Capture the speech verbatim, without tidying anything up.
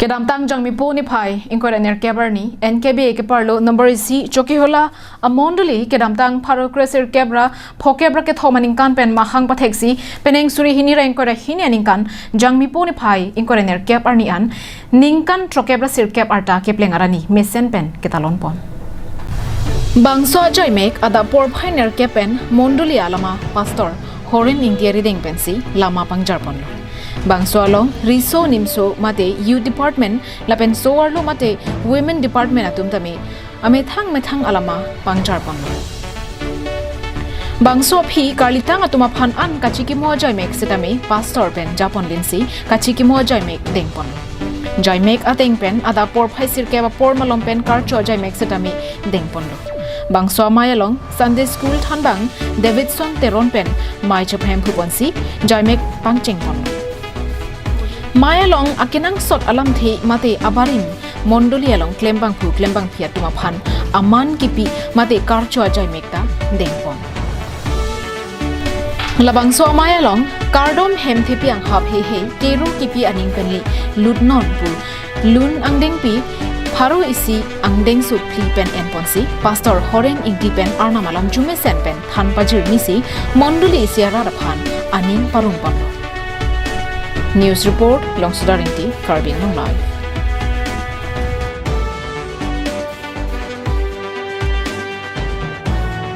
Kedamtang Jangmipo niphai ingkoi ra nerkep arni N K B A keparlo number isi Chokihola amondoli kedamtang pharo kresirkep ra phokep ra kethom aningkan pen mahang patheksi penang suri hini ra ingkoi ra hini aningkan Jangmipo niphai ingkoi ra nerkep arni an ningkan throkep ra sirkep arta kepleng arni mesen pen ketalon pon. Bangso ajaimek adap porphai nerkep pen mondoli alama Pastor Horen Ingti arideng pensi lama pangjar ponlo. Bangso along riso nimso mate Youth Department lapen so-arlo mate Women Department atum tame amethang methang alama pangjar ponlo. Bangso aphi karlitang atum aphan an kachikimo ajaimek setame Pastor pen japon linsi kachikimo ajaimek deng ponlo. Jaimek ateng pen adap porphai sirkep apor malom pen karcho ajaimek setame deng ponlo. Bangso amei along Sunday School thanbang Davidson Teron pen mei chephem phu ponsi jaimek pangcheng ponlo. Mei along akenangsot alamthe mate abarim mondoli along klembangphu klembangphi atum aphan aman kipi mate karcho ajaimek ta deng pon. Labangso amei along kardom hemthepi anghap heihei kero kipi aning penle lutnon pu lun angdengpi pharo isi angdengso phli pen en ponsi Pastor Horen Ingti pen Arnam alam jumesen pen than pajirmisi mondoli isi arat aphan aning parong ponlo. News report, Longsodar Ingti, Karbi Anglong Live.